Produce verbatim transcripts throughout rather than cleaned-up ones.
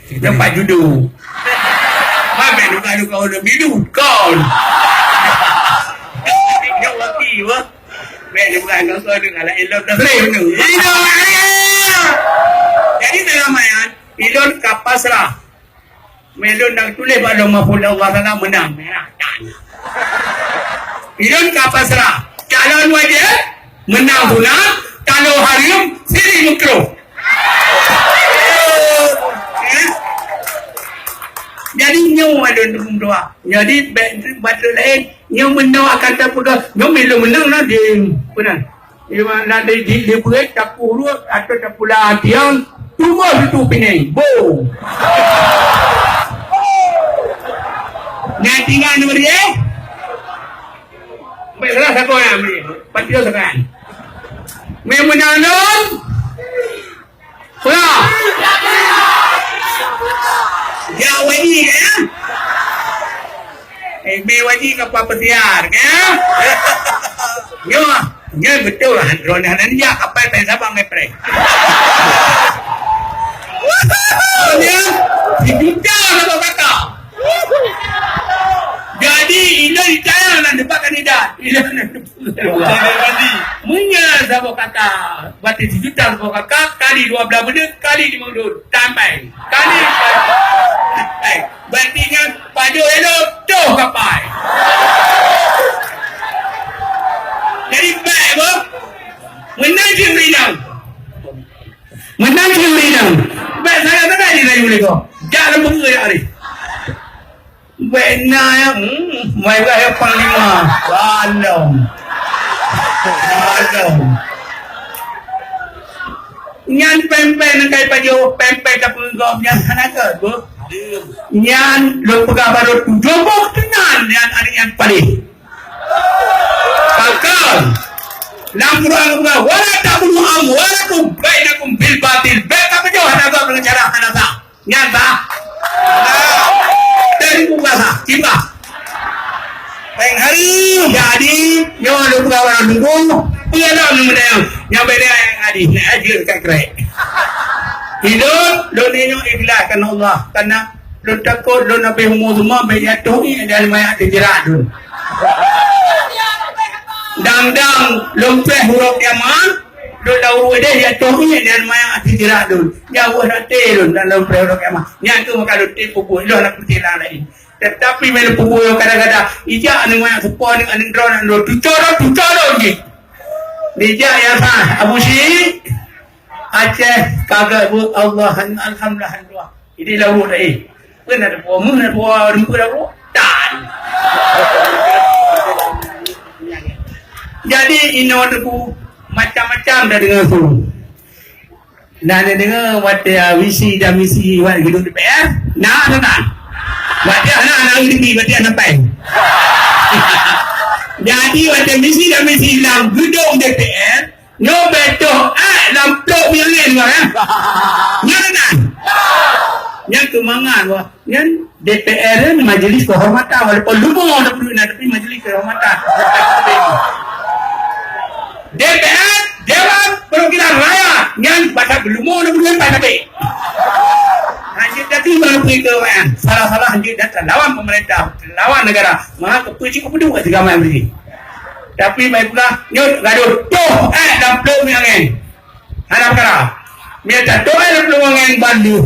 Dapat judo. Mana duka-duka orang bidu kon. Dia lagi wah. Bèk dipeugah ngon kau deungon laén lom dah sering tu. Jadi dalam ayat, ilôn ka pasrah. Meuilôn nyang tuléh bak Lauh Mahfuz Allah Taala meunang. Merah tan. Ilôn ka pasrah. Calon wajéb meunang sunat, taloe hareuem siri meukruh. Eh? Jadi nyoe ulôn meudoa. Jadi bèk bacut laén, nyoe meunoe akan tapeugah, nyoe meuilôn meunang na di, peue nan? Di mana di, di, di beuet tapuruet atau tapula tiang, tuboh situ pinéng. Bo! Nyan tinggai nomor dia. Baik, salah satu orang beri. Empat kilo sekarang. Meunan lôn. Pula. Ya, wajib, ya. Eh, mé wajib ke apa pesiar, ya? Nyoh, nyoh betul lah. Drone hana dijak, kapai pai Sabang ngai preh. Ya, sejuta sama kakak. Jadi, ina ditayang nan debat kandidat. Ina nan debat. Meunyoe saboh kakak, berarti sejuta saboh kakak, kali dua belas buleuen, kali lima belas buleuen. Tambai. Kali, eh, berarti nyan pajoh elok, toh kapai. Jadi, baik, boh. Meunang cit meunang. Meunang cit meunang. Baik, saya tengah di Rayu Lego. Jak lempeng ke, ya, Arif. Bèk na, ya, hmm, mai bah, ya, panglima. Balom. Balom. Nyan pèng-pèng nyang kai pajoh, pèng-pèng tapeugöt nyan hana gèt, Bu. Nyan lôn peugah baroe tujoh boh keunan nyan aneuk nyang paléh. Pakon? Lam Quran geupeugah, "Wala ta'kulu amwalakum bainakum bil batil." Bèk tapajoh aneuk geuh deungon cara hana sah. Nyan sah? Dan bukan sah, kiban. Lain hari. Jadi, nyoe lôn peugah barang tunggu, peue lom nyang meudayang. Nyang beda nyang adi, nak ajeut ka krek. Hidup, lôn nyoe ikhlas karena Allah. Karena lôn takot, lôn habéh umu seumah, bèk jatuh ni, dan mayat di jerat lôn. Dang-dang, lôn preh uroe kiamat, lôn lau uroe deh, jatuh ni, dan mayat di jerat lôn. Jauh rate lôn, dan lôn preh uroe kiamat. Nyan tu maka lôn teupeue, lôn nak peucila lain. Tetapi meunyoe peue kadang-kadang, ijak aneuk manyak seupôt, aneuk droe, aneuk droe, tuco droe, tuco droe jih. Dijak ya sah, Abu Syik, Aceh, kagak buet Allah, alhamdulillah, alhamdulillah. Ini lalu dah, eh. Pun ada buah, mun ada buah, rumput ada buah. Tan. Jadi, inoe teungku, macam-macam dah dengar tu. Nah, dia dengar watèe, ah, visi dan misi wat gedung D P R. Nah, tu nah. Watèe nah, nah, ini, watèe nah, pai. Jadi, watèe visi dan misi lam gedung D P R, nyoe betoh, eh, lam plôk milék dengar, eh. Nyoe nah. Nyan keumangan, wah. Nyan D P R ni majlis kehormatan, walaupun leumo na peuduek na, tapi majlis kehormatan. D P R, Dewan Perwakilan Rakyat, nyan pasal leumo na peuduek na, tapi hanjeuet datu baru pergi ke rakyat. Salah-salah hanjeuet datu lawan pemerintah, lawan negara. Maka keupeue cit keupeue dua tiga main beri. Tapi mai pula, nyut gaduh, toh, eh, dalam plôk ni angin. Hana peukara. Mita toh ai lôn ngon ban leuh.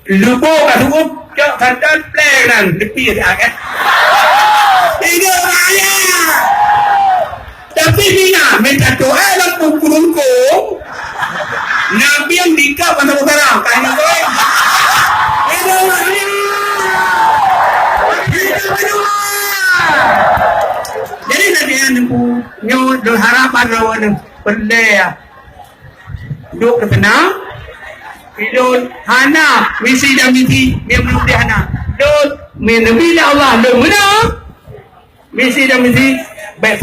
Leubo ka suup, cok santan pleng nan, leupie siat, kan? Hidup rakyat! Tapi mina mita toh ai lôn pungkung-pungkung, nabi nyang dikap masa peukara, ka hidup, kan? Hidup rakyat! Hidup rakyat! Jadi, lagèe nyan, Teungku, nyoe lôn harap bak droeneuh, peureulèe, ya. Duek keu seunang, ilôn hana misi dan misi, meunan pih hana. Lôn, meuneubri lé Allah, lôn meunan. Misi dan misi, bèk